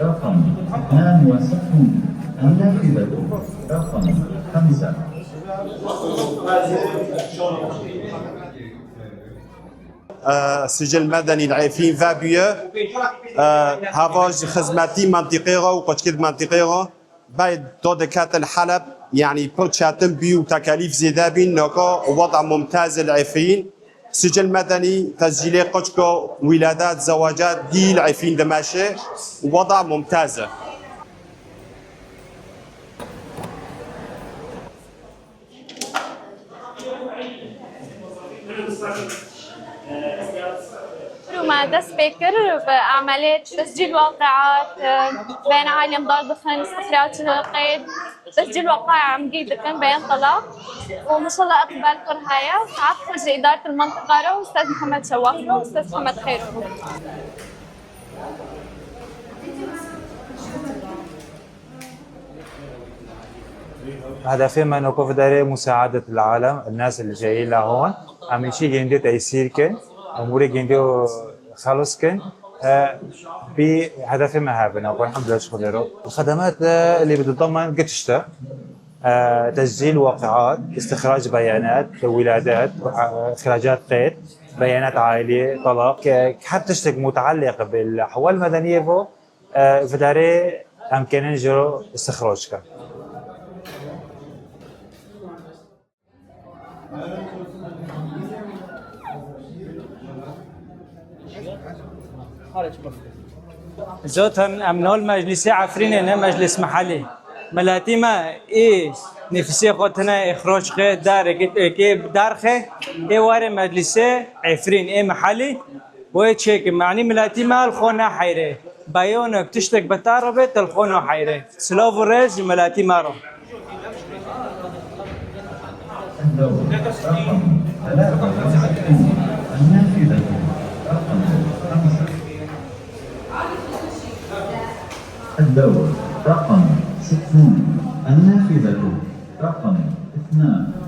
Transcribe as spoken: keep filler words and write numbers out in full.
رقم اثنان وستون. النافذة رقم خمسة. Sicil Medenî li Efrîn vebûye. Hava ji xizmetî mentiqê re û qoçkê di mentiqê re. Bê do diketin Heleb, yanî pir çetin bî û tekelîf zêde bîn, naka weda mumtaz li Efrîn. Sicil Medenî tescîlê qoçko wîladet, zewacat dî li Efrîn dimeşe û weda mumtaz e. Rûma dest pê kir bi emelê tescîl waqiat, beyana alî em dar dixin, istixrac qeyd, tescîl waqiat emdî dikin, beyan telaq û maşallah iqbal pir heye. Saet xwe ji îdaret al-mentiqa re û Ustaz Mihemed Şewaq re û Ustaz Mihemed Xêro. Hedefê me noko fi derê musaedet lil alem, nas li cayî la hon. Em îşî gêndê teysîr kin, umûrê gêndê xelis kin. E, bî hedefê me hebin, elhamdülillah ji Xwedê re. الخدمات اللي بتتضمن قد تشتى، آه، تسجيل واقعات، استخراج بيانات، ولادات، آه، إخراجات قيد، بيانات عائلية، طلاق، ك-، هر تشتك متعلق بالأحوال المدنية بو، آه، في داري أمكنن جو استخراج كان. Zaten em nal meclisê Efrînê ne, meclis mehellî. Miletî me ê nefisê xwe tine îxroç xe, derê kê derxe, ê were meclisê Efrîn, ê mehellî. Wê çêkim, yanî miletî me li xwe neheyre. Beyonek tiştek bi te re bê, te li xwe neheyre. Silav û rêz ji miletî me re. الدور رقم ثلاثة وستون. النافذة رقم خمسة. الدور رقم ستون. النافذة رقم اثنان.